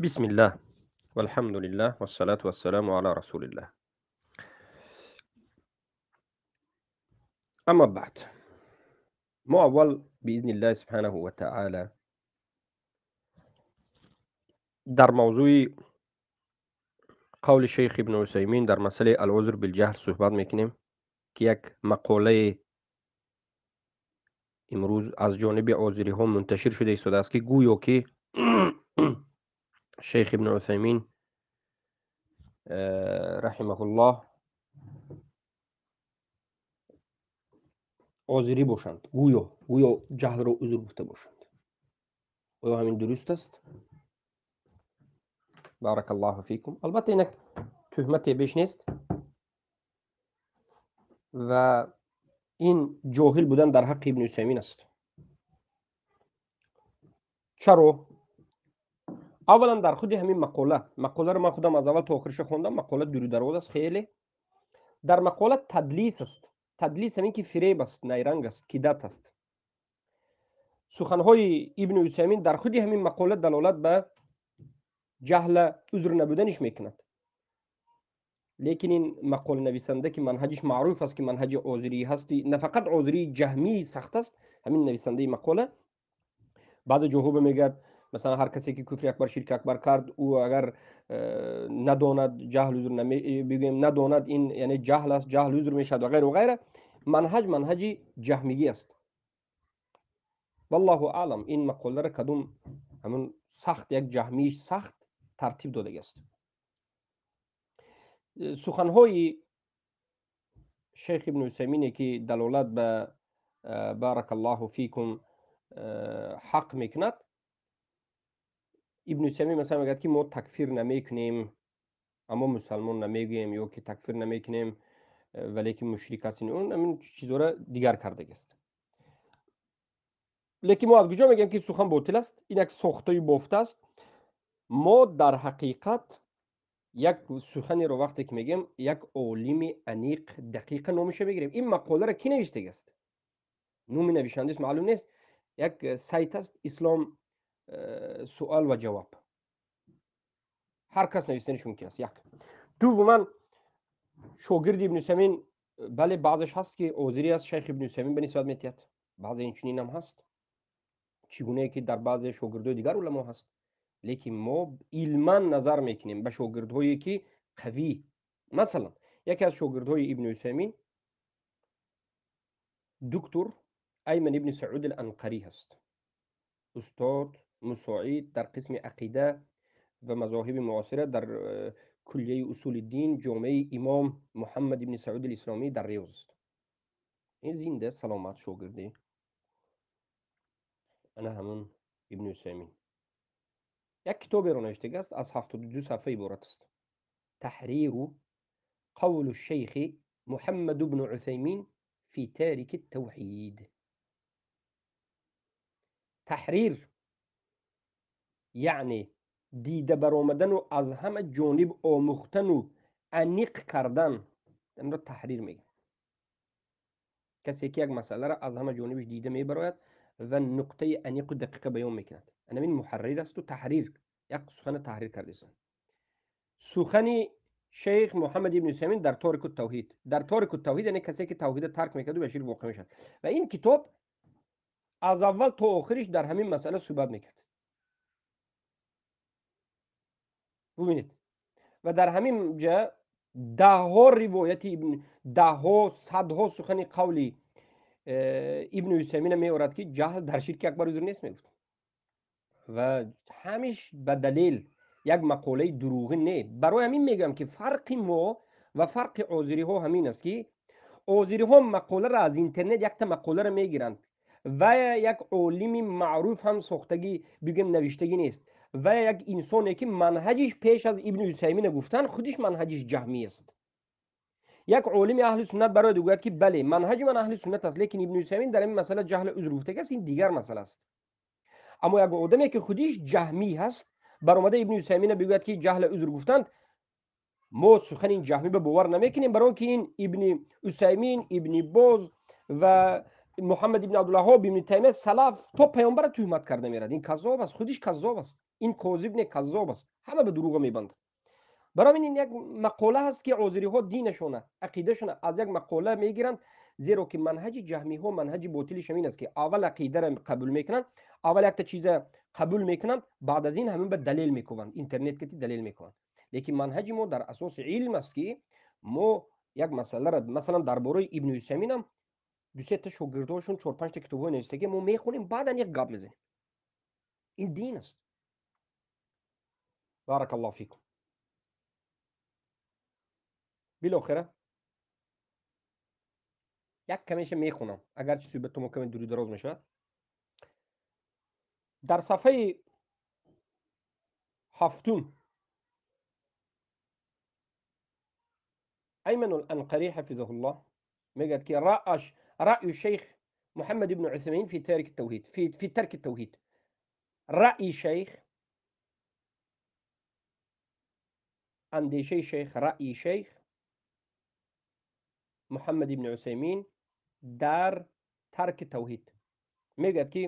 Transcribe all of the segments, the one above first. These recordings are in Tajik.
Бисмиллаҳ, валҳамдулиллаҳ, вассалату вассаламу ала расулиллаҳ. Амма баъд, мо аввал биизниллаҳи субҳанаҳу ва таъала дар мавзӯи қавли шейх ибни Усаймин дар масъалаи алузр билҷаҳл суҳбат мекунем, ки як мақолаи имрӯз аз ҷониби озириҳо мунташир шуда истодааст, ки гӯё ки шейх ибни Усаймин раҳимаҳуллоҳ озирӣ бошанд, гӯё ҷаҳлро узр гуфта бошанд. Оё ҳамин дуруст аст? Баракаллоҳу фикум. Албатта инак туҳмате беш нест ва ин ҷоҳил будан дар ҳаққи ибни Усаймин аст. Чаро? Аввалан дар худи ҳамин мақола, мақоларо ман худам аз аввал то охириша хондам, мақола дуру дароз аст хеле. Дар мақола тадлис аст. Тадлис ҳамин ки фиреб аст, найранг аст, кидат аст. Суханҳои ибни Усаймин дар худи ҳамин мақола далолат ба ҷаҳла узр набуданиш мекунад. Лекин ин мақоланависанда ки манҳаҷиш маъруф аст, ки манҳаҷи озирӣ ҳасти, на фақат озирии ҷаҳмии сахт аст, ҳамин нависандаи мақола баъзе ҷоҳо мегӯяд, масалан ҳар касе ки куфри акбар, ширки акбар кард, ӯ агар надонад ҷаҳл узр бигӯем, надонад ин яъне ҷаҳл аст, ҷаҳл узр мешавад ва ғайра ва ғайра. Манҳаҷ манҳаҷи ҷаҳмигӣ аст. Валлоҳу аълам, ин мақоларо кадом ҳамун сахт як ҷаҳмии сахт тартиб додагиаст. Суханҳои шейх ибни Усаймине ки далолат ба баракаллоҳу фикум ҳақ мекунад, ибни Усаймин масалан мегӯяд ки мо такфир намекунем, аммо мусалмон намегӯем, ё ки такфир намекунем, валекин мушрик ҳастин. Он ҳамин чизҳоро дигар кардагиаст. Лекин мо аз куҷо мегӯем ки сухан ботил аст? Ин як сохтаи бофта аст. Мо дар ҳақиқат як суханеро вақте ки мегӯем, як олими аниқ дақиқа номиша мегирем. Ин мақоларо кӣ навиштагиаст? Номи навишандааш маълум нест. Як сайт аст, Ислом суал ва ҷавоб. Ҳар кас навистаниш мумкин аст. Як. Дуввуман, шогирди ибни Усаймин, бале, баъзеш ҳаст ки озирӣ аст, шайх ибни Усаймин ба нисбат метиҳад. Баъзе инчунинам ҳаст, чӣ гунае ки дар баъзе шогирдҳои дигар уламо ҳаст. Лекин мо илман назар мекунем ба шогирдҳое ки қавӣ. Масалан, яке аз шогирдҳои ибни Усаймин доктор Айман ибни Сауд ал-Анқарӣ ҳаст. Устод мусоид дар қисми ақида ва мазоҳиби муосира дар куллияи усули дин ҷомеаи имом Муҳаммад ибни Сауд алисломӣ дар Риёз аст. Ин зинда саломат шогирди ана ҳамун ибни Усаймин. Як китоберо навиштагиаст, аз 72 саҳифа иборат аст. Таҳриру қавлу шейхи Муҳаммад ибну Усаймин фи тарики тавҳид. Таҳрир яъне дида баромадану аз ҳама ҷониб омӯхтану аниқ кардан, инро таҳрир мегӯянд. Касе ки як масъаларо аз ҳама ҷонибиш дида мебарояд ва нуқтаи аниқу дақиқа баён мекунад, анамин муҳаррир асту таҳрир, як сухана таҳрир кардааст. Сухани шейх Муҳаммад ибни Усаймин дар Торику тавҳид. Дар Торику тавҳид яъне касе ки тавҳида тарк мекарду ба ширк воқеъ мешавад. Ва ин китоб аз аввал то охириш дар ҳамин масъала суҳбат мекард. Бубинед, ва дар ҳамин ҷа даҳҳо ривояти даҳҳо, садҳо сухани қавли ибни Усаймина меорад ки ҷаҳл дар ширки акбар узр нест мегуфт. Ва ҳамиш ба далел як мақолаи дурӯғӣ не. Барои ҳамин мегӯям ки фарқи мо ва фарқи озириҳо ҳамин аст ки озириҳо мақоларо аз интернет якта мақоларо мегиранд ва як олими маъруф ҳам сохтагӣ, бигӯем, навиштагӣ нест, ва як инсоне ки манҳаҷиш пеш аз ибни Усаймина гуфтан худиш манҳаҷиш ҷаҳмӣ аст. Як олими аҳли суннат барои гӯяд ки бале, манҳаҷи ман аҳли суннат аст, лекин ибни Усаймин дар ин масъала ҷаҳл узр гуфтагӣ аст, ин дигар масъала аст. Аммо як одаме ки худиш ҷаҳмӣ ҳаст, баромада ибни Усаймина бигӯяд ки ҷаҳл узр гуфтанд, мо сухани ин ҷаҳмӣ ба бовар намекунем, барои он ки ин ибни Усаймин, ибни Боз ва Муҳаммад ибни Абдулваҳҳоб, ибни Таймия салаф то паёмбара туҳмат карда мерад. Ин каззоб аст, худиш каззоб аст. Ин козиб не, каззоб аст, ҳама ба дурӯға мебандад. Барои ин як мақола ҳаст ки озириҳо динашона, ақидашона аз як мақола мегиранд, зеро ки манҳаҷи ҷаҳмиҳо, манҳаҷи ботилиш ҳамин аст ки аввал ақидаро қабул мекунанд, аввал якта чиза қабул мекунанд, баъд аз ин ҳамин ба далел мекунанд, интернет кати далел мекунанд. Лекин манҳаҷи мо дар асоси илм аст ки мо як масъаларо, масалан дар бораи Ибни Усаймин ҳам ду-сета шогирдҳошон чор-панҷта китобҳои навиштагӣ мо мехонем, баъдан як гап мезанем. Ин дин аст. Баракаллоҳу фикум. Билохира як камеша мехонам, агарчи суҳбати мо каме дури дароз мешавад. Дар сафҳаи ҳафтум Айман Анқарӣ ҳафизаҳуллоҳ мегӯяд ки раъю шейх Муҳаммад ибн Усаймин фи тарки тавҳид, фи тарки тавҳид. Раъи шейх, андешаи шейх, раъи шейх Муҳаммад ибн Усаймин дар тарки тавҳид мегӯяд ки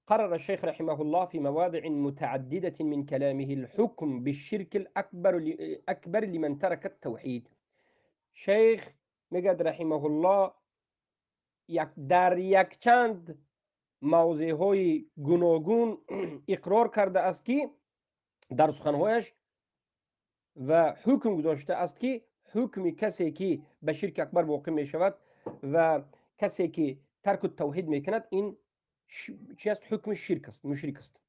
قرر الشيخ رحمه الله في مواضع متعددة من كلامه الحكم بالشرك الأكبر لمن ترك التوحيد. شیخ میگد رحمه الله در یک چند موضع‌های گوناگون اقرار کرده است که در سخنهایش و حکم گذاشته است که حکم کسی که به شرک اکبر واقع می شود و کسی که ترک توحید میکند این چی است؟ حکم شرک است، مشرک است.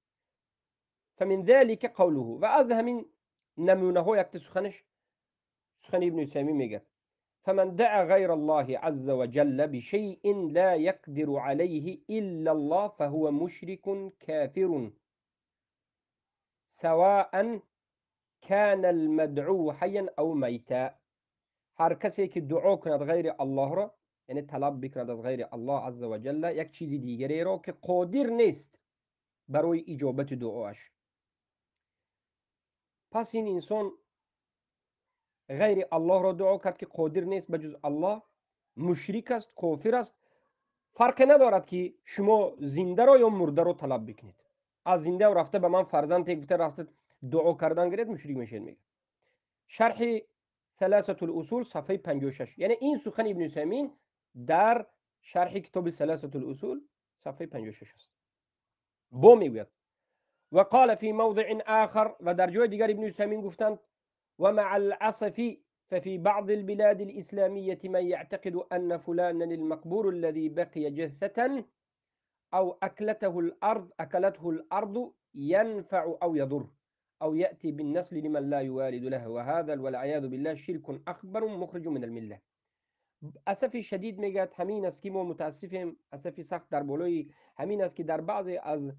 فمن ذلك قوله. و از همین نمونه ها یک سخنش، سخن ابن عثیمین میگه فمن دعا غير الله عز وجل بشيء لا يقدر عليه إلا الله فهو مشرك كافر سواء كان المدعو حيا أو ميتا. هر کسی که دعا کند غیر الله را، یعنی طلب بکند از غیر الله عز وجل یک چیز دیگری را که قادر نیست برای اجابت دعاش، پس این انسان غیر الله را دعا کرد که قادر نیست بجز الله، مشرک است، کافر است. فرق ندارد که شما زنده را یا مرده را طلب بکنید. از زنده و رفته به من فرزند گفته رفته دعا کردن گرفت، مشرک میشید. میگه شرح ثلاثة الاصول صفحه 56. یعنی این سخن ابن عثیمین در شرح کتاب ثلاثة الاصول صفحه 56 است. با میگوید و قال فی موضع آخر، و در جای دیگر ابن عثیمین گفتند ومع الأسف ففي بعض البلاد الإسلامية من يعتقد أن فلانا المقبور الذي بقي جثة أو أكلته الأرض ينفع أو يضر أو يأتي بالنسل لمن لا يوالد له، وهذا والعياذ بالله شرك أكبر مخرج من الملة. اسفی شدید میگه همین است که ما متاسفیم، اسفی سخت در بالای همین است که در بعضی از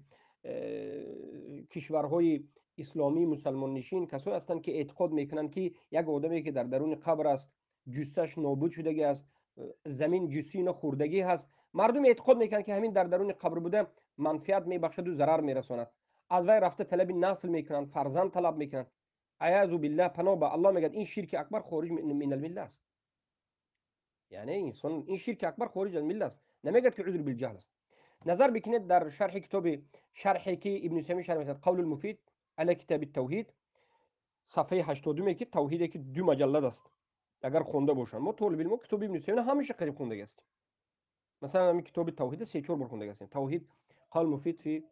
کشورهای اسلامی مسلمان نشین کسایی هستند که اعتقاد میکنند که یک آدمی که در درون قبر است، جثه‌اش نابود شدگی است، زمین جثه اینا خوردگی هست، مردم اعتقاد میکنند که همین در درون قبر بوده منفعت میبخشد و ضرر میرساند. از وی رفته طلب نسل میکنند، فرزند طلب میکنند. عیاذ بالله، پناه به الله، میگه این شرک اکبر خارج من المله است. یعنی انسان این شرک اکبر خارج از مله است، نمیگه که عذر بالجهل است. نظر بکنید در شرح کتاب، شرحی که ابن عثیمین شرح میکند قول المفید علی کتاب التوحید صفحه 82 که توحید که دو مجلد است، اگر خونده باشن ما طالب علم کتاب ابن عثیمین همیشه قریب خونده هستیم. مثلا همین کتاب توحید 3-4 بار خونده هستیم. توحید قول مفید فی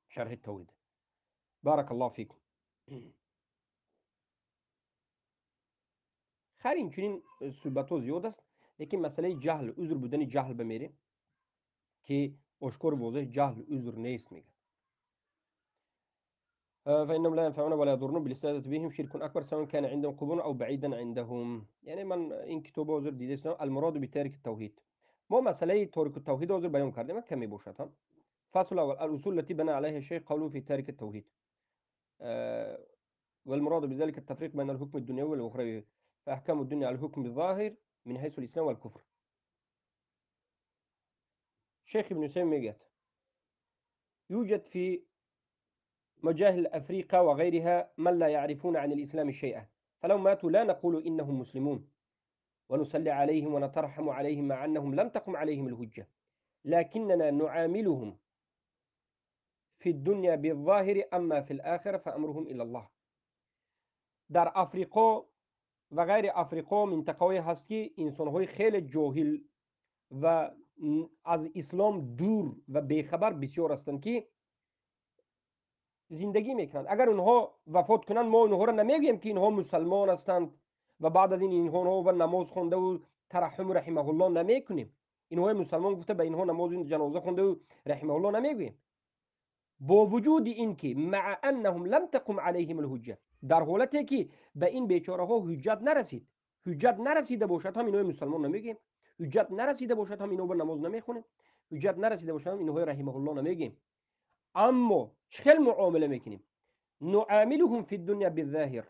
شرح التوحید. بارک الله فیکم. خیر، این چنین صحبت‌ها زیاد است، لیکن مسئله جهل، عذر بودن جهل بمیره که آشکار واضح جهل عذر نیست. میگه فإنهم لا ينفعون ولا يضرون بالاستعاذة بهم شرك أكبر سواء كان عندهم قبول أو بعيدا عندهم. یعنی من این کتاب حاضر دیده المراد بتارک التوحید. ما مسئله تارک التوحید حاضر بیان کردیم کمی باشد. هم فصل اول الأصول التي بنى عليها الشيخ قوله في تارك التوحيد، والمراد بذلك التفريق بين الحكم الدنيوي والأخروي، فأحكام الدنيا على الحكم الظاهر من حيث الإسلام والكفر. شيخ ابن عثيمين میگه يوجد في مجاهل أفريقيا وغيرها من لا يعرفون عن الإسلام شيئا، فلو ماتوا لا نقول إنهم مسلمون ونصلي عليهم ونترحم عليهم مع أنهم لم تقم عليهم الهجة، لكننا نعاملهم في الدنيا بالظاهر أما في الآخرة فأمرهم إلى الله. Дар Африқо ва ғайри Африқо минтақаҳое ҳаст, ки инсонҳои хеле ҷоҳил ва аз ислом дур ва бехабар бисёр ҳастанд, ки зиндагӣ мекунанд. Агар онҳо вафот кунанд, мо онҳоро намегӯем, ки инҳо мусалмон ҳастанд ва баъд аз ин инҳо ба намоз хондаву тараҳҳуму раҳимаҳуллоҳ намекунем. Инҳои мусалмон гуфта ба инҳо намози ҷаноза хондаву раҳимаҳуллоҳ намегӯем. Бо вуҷуди ин ки маа аннаҳум лам тақум алайҳим алҳуҷҷа, дар ҳолате ки ба ин бечораҳо ҳуҷҷат нарасид, ҳуҷҷат нарасида бошад ҳам инҳои мусалмон намегӯем, ҳуҷҷат нарасида бошад ҳам инҳо ба намоз намехонем, ҳуҷҷат нарасида бошад ҳам инҳои раҳимаҳуллоҳ намегӯем. Аммо чӣ хел муомила мекунем? Нуамилуҳум фи дунья биззоҳир,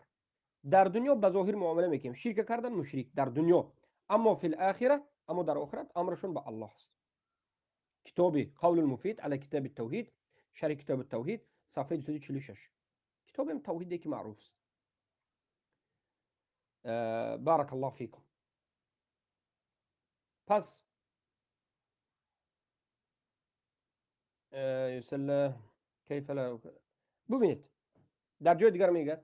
дар дунё ба зоҳир муомила мекунем. Ширка кардан мушрик дар дунё, аммо фил охира, аммо дар охират амрашон ба Аллоҳ аст. Китоби Қавлул Муфид ала китоби Тавҳид, шарҳи китоби Тавҳид, сафҳаи 246. Китобем тавҳиде ки маъруф аст. Баракаллоҳу фикум. Пас юсалла кайфа ла, бубинед, дар ҷои дигар мегӯяд: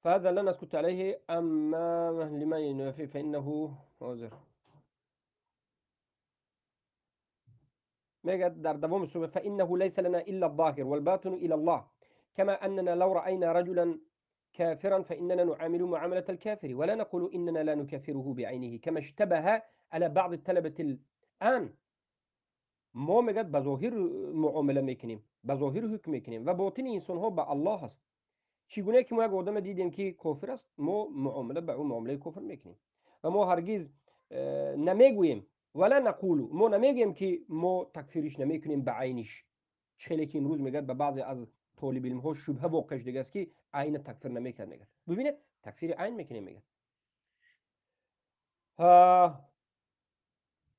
فهذا لا نسكت عليه أما لمن ينافي فإنه عذر. ميجد در دوام السورة: فإنه ليس لنا إلا الظاهر والباطن إلى الله، كما أننا لو رأينا رجلا كافرا فإننا نعامل معاملة الكافر ولا نقول إننا لا نكفره بعينه كما اشتبه على بعض الطلبة الآن. ما میگد به ظاهر معامله میکنیم، به ظاهر حکم میکنیم و باطن انسان ها به الله هست. چگونه که ما یک آدم دیدیم که کافر است، ما معامله به او معامله کفر میکنیم و ما هرگز نمیگوییم ولا نقول، ما نمیگیم که ما تکفیرش نمیکنیم به عینش. خیلی که امروز میگد به بعضی از طالب علم ها شبهه واقع شده است که عین تکفیر نمیکرد. میگد ببینید تکفیر عین میکنیم. میگد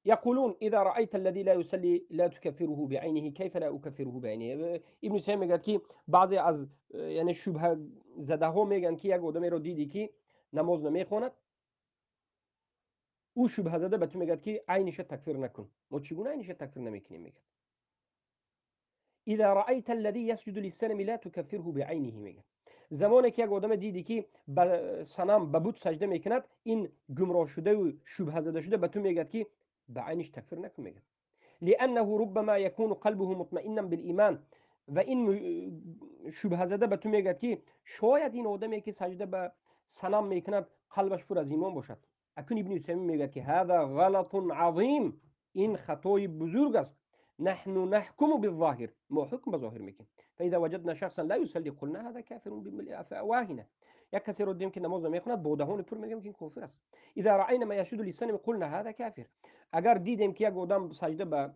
يقولون إذا رأيت الذي لا يصلي لا تكفره بعينه كيف لا أكفره بعينه. ابن تیمیه میگه که بعضی از یعنی شبهه زده ها میگن که یک آدمی رو دیدی که نماز نمیخواند، او شبهه زده به تو میگه که عینش تکفیر نکن. ما چگونه عینش تکفیر نمیکنیم؟ میگه إذا رأيت الذي يسجد للصنم لا تكفره بعينه. میگه زمانی که یک آدم دیدی که به صنم به بت سجده میکند، این گمراه شده و شبهه زده شده به تو میگه که به عینش تکفیر نکن. میگه لأنه ربما يكون قلبه مطمئنا بالإيمان. و این شبهه زده به تو میگه که شاید این آدمی که سجده به صنم میکند قلبش پر از ایمان باشد. اکنون ابن تیمیه میگه که هذا غلط عظیم، این خطای بزرگ است. نحن نحكم بالظاهر، ما حکم به ظاهر میکنیم. فإذا وجدنا شخصا لا يصلي قلنا هذا كافر بأفواهنا. یک کسی رو دیدیم که نماز نمیخواند، با دهان پر میگیم که این کافر است. اذا رأينا ما يسجد للصنم قلنا هذا كافر. اگر دیدیم که یک آدم سجده به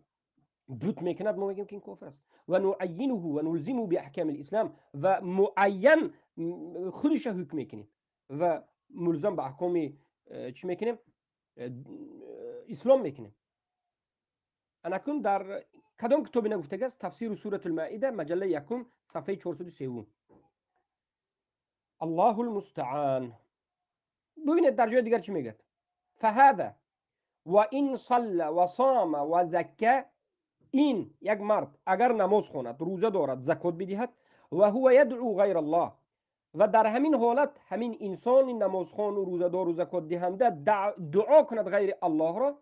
بت میکند، ما میگیم که این کافر است. و نعینه و نلزمه باحکام الاسلام، و معین خودش حکم میکنیم و ملزم به احکام چی میکنیم؟ اسلام میکنیم. انکون در کدام کتابی نگفته است؟ تفسیر سوره المائده، مجله یکم، صفحه 403. الله المستعان. ببینید در جای دیگر چی میگه: فهذا و این صلى و صام و زکا، این یک مرد اگر نماز خواند، روزه دارد، زکات بدهد، و هو یدعو غیر الله، و در همین حالت همین انسان نمازخوان و روزه‌دار و زکات دهنده دعا کند غیر الله را،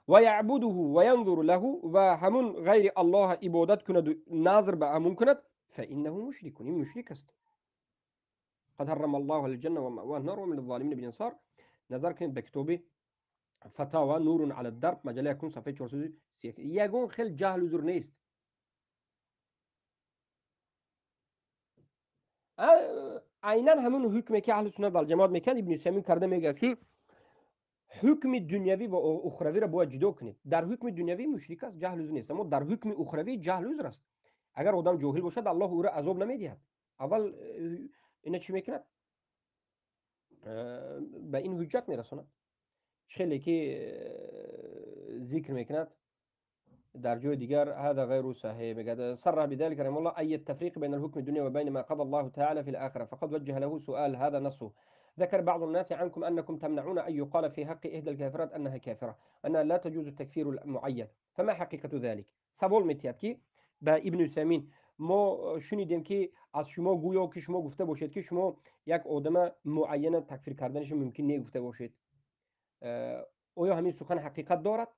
و یعبده و ینظر له، و همون غیر الله عبادت کند و نظر به همون کند، فانه مشرک، این مشرک است. قد حرم الله الجنه و مأواه النار و من الظالمین بانصار. نظر کنید به کتاب فتاوا نور علی الدرب، مجله یکم، صفحه 431. یگون خیلی جهل و زور نیست. عینا همون حکمی که اهل سنت و جماعت میکند، ابن تیمیه کرده میگه که حکم دنیوی و اخروی را باید جدا کنید. در حکم دنیوی مشرک است، جهل و زور نیست، اما در حکم اخروی جهل و زور است. اگر آدم جاهل باشد الله او را عذاب نمیدهد. اول اینا چی میکند؟ به این حجت میرساند. خیلی که ذکر میکند در جای دیگر هذا غير صحيح. میگه صرح بذلك رحمه الله أي التفريق بين الحكم الدنيا وبين ما قضى الله تعالى في الآخرة، فقد وجه له سؤال هذا نصه: ذكر بعض الناس عنكم أنكم تمنعون أن يقال في حق إحدى الكافرات أنها كافرة، أنها لا تجوز التكفير المعين، فما حقيقة ذلك؟ Савол метиҳад, ки ба Ибни Усаймин мо шунидем, ки аз шумо гӯё ки шумо гуфта бошед, ки шумо як одама муайяна такфир карданашо мумкин не гуфта бошед. Оё ҳамин сухан ҳақиқат дорад?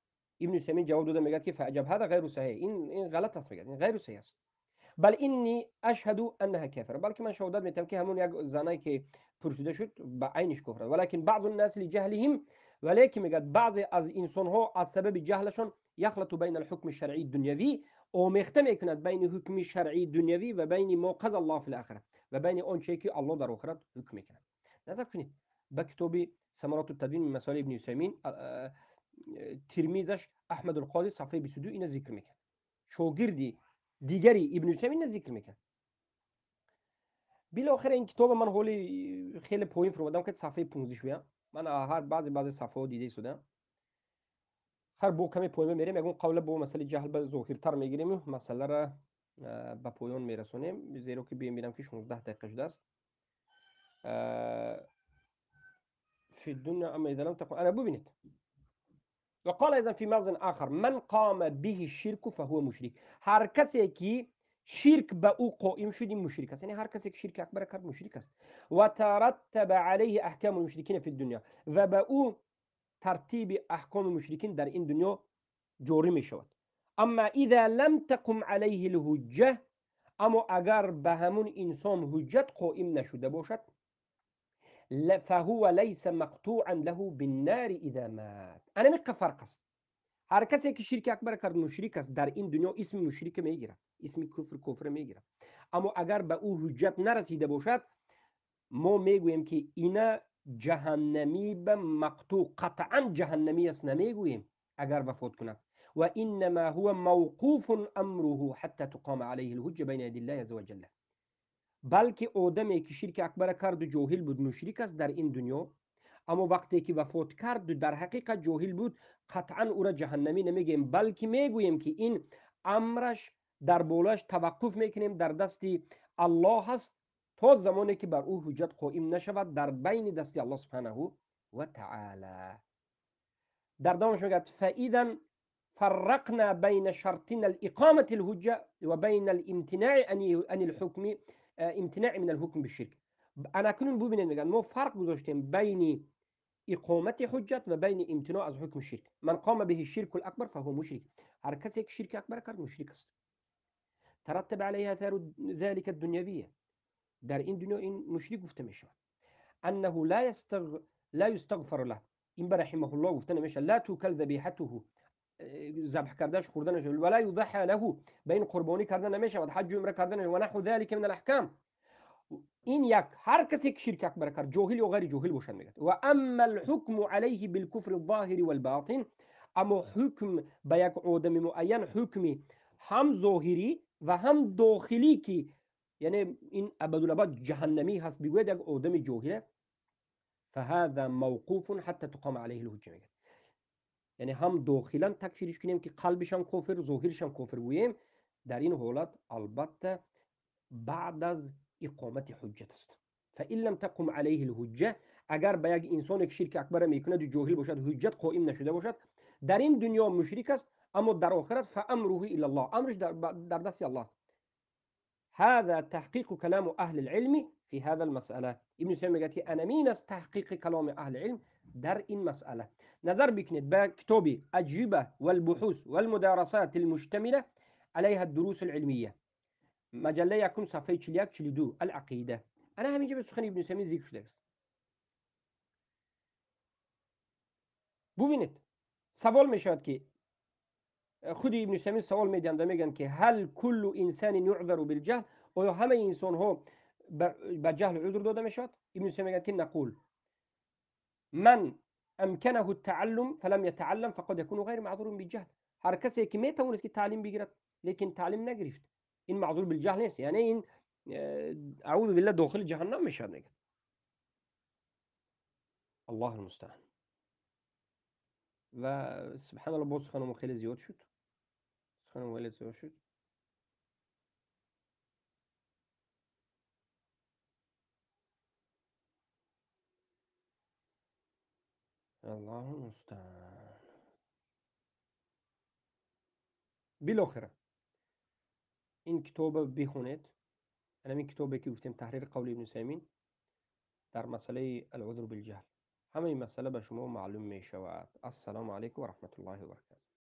Ибни Усаймин ҷавоб дода мегӯяд, ки فأجاب هذا غير صحيح, ин ғалат аст, мегӯяд, ин ғайру саҳеҳ аст. بل إني أشهد أنها كافرة, балки ман шаҳодат метиҳам, ки ҳамон як занае, ки пурсида шуд, ба айниш куфр аст. ولكن بعض الناس لجهلهم, валекин, мегӯяд, баъзе аз инсонҳо аз сабаби ҷаҳлашон يخلط بين الحكم الشرعي الدنيوي, омехта мекунад байни ҳукми шаръии дунявӣ ва байни ما قضى الله في الآخرة, ва байни он чие, ки Аллоҳ дар охират ҳукм мекунад. Назар кунед ба китоби Самароту тадвин масоили Ибни Усаймин, тилмизаш Аҳмадулқози, сафҳаи 22, ина зикр мекунад. Шогирди дигари Ибни Усаймин ина зикр мекунад. Билохира ин китоба ман ҳоли хеле поин фуромадам, ки сафҳаи 15 шуям. Ман ҳар баъзе сафҳаҳо дида истодам. Хар бо каме поин мерем, ягон қавла бо масъалаи ҷаҳл ба зоҳиртар мегирем, масъалара ба поён мерасонем, зеро ки бибинам, ки 16 дақиқа шудааст. في الدنيا أما إذا لم تكن أنا ببینید. وقال أيضا في موضع آخر من قام به الشرك فهو مشرك. هر کسی که شرک به او قائم شد، این مشرک است. یعنی هر کسی که شرک اکبر کرد، مشرک است. و ترتب عليه احکام المشرکین في الدنيا, و به او ترتیب احکام مشرکین در این دنیا جاری می شود. اما اذا لم تقم عليه الحجه, اما اگر به همون انسان حجت قائم نشده باشد، فهو ليس مقطوعا له بالنار اذا مات. انا فرق است. هر کسی که شرک اکبر کرد، مشرک است. در این دنیا اسم مشرک میگیرد، اسم کفر میگیرد. اما اگر به او حجت نرسیده باشد، ما میگوییم که اینا جهنمی به مقطوع قطعا جهنمی است نمیگوییم اگر وفات کند. و انما هو موقوف امره حتى تقام عليه الحجه بين يدي الله عز وجل. بلکه آدمی که شرک اکبر کرد و جاهل بود، مشرک است در این دنیا، اما وقتی که وفات کرد و در حقیقت جاهل بود، قطعا او را جهنمی نمیگیم، بلکه میگوییم که این امرش در بالاش توقف میکنیم، در دست الله هست تا زمانی که بر او حجت قائم نشود در بین دست الله سبحانه و تعالی. در دوامش میگه فاذا فرقنا بين شرطنا الإقامة الحجة وبين الامتناع عن الحكم، امتناع من الحكم بالشرك. انا کنون ببینید، میگن ما فرق گذاشتیم بین اقامت حجت و بین امتناع از حکم شرک. من قام به الشرك الاكبر فهو مشرك. هر کسی که شرک اکبر کرد، مشرک است. ترتب عليه آثار ذلك الدنيوية. در این دنیا این مشرک گفته می شود. انه لا يستغفر له, این رحمه الله گفته نمیشه. لا توکل ذبیحته, ذبح کردهش خورده نمیشه. ولا يضحى له, به این قربانی کرده نمیشود، حج و عمره کرده نمیشود. و نحو ذلك من الاحکام. این یک هر کسی که شرک اکبر کرد، جاهل یا غیر جاهل باشد، میگه. و اما الحكم عليه بالكفر الظاهر والباطن, اما حکم به یک آدم معین، حکمی هم ظاهری و هم داخلی که یعنی این ابدالابد جهنمی هست بگوید یک آدم جاهله، فهذا موقوف حتى تقام عليه الحجه. میگه یعنی هم داخلا تکفیرش کنیم که قلبش هم کافر، ظاهرش هم کافر گوییم، در این حالت البته بعد از اقامت حجت است. فإن لم تقم عليه الحجه, اگر به یک انسان که شرک اکبر میکند و جاهل باشد، حجت قائم نشده باشد، در این دنیا مشرک است، اما در آخرت فامره الى الله، امرش در دست الله است. هذا تحقیق كلام اهل العلم في هذا المسأله. ابن سینا میگه که انمین است تحقیق کلام اهل علم در این مسئله. نظر بکنید به کتاب اجوبه والبحوث والمدارسات المشتمله عليها الدروس العلمية، مجله یکم، صفحه 41، 42، العقیده. انا همینجا به سخن ابن سیمین ذکر شده است. ببینید، سوال می شود که خود ابن سیمین سوال میدن و میگن که هل كل انسان يعذر بالجهل؟ آیا همه انسان ها به جهل عذر داده می شود؟ ابن سیمین میگه که نقول من امکنه التعلم فلم يتعلم فقد يكون غير معذور بالجهل. هر کسی که میتوانست که تعلیم بگیرد لیکن تعلیم نگرفت، این معذور بالجهل نیست، یعنی این اعوذ بالله داخل جهنم میشه، میگه. الله المستعان. و سبحان الله، باز سخنمون خیلی زیاد شد، سخنمون خیلی زیاد شد. الله المستعان. Билохира ин китоба бихонед, ҳамин китобе, ки гуфтем, Таҳрири қавли Ибни Усаймин дар масъалаи العذر بالجهل, ҳамаи масъала ба шумо маълум мешавад. Ассалому алайкум ва раҳматуллоҳи ва баракату.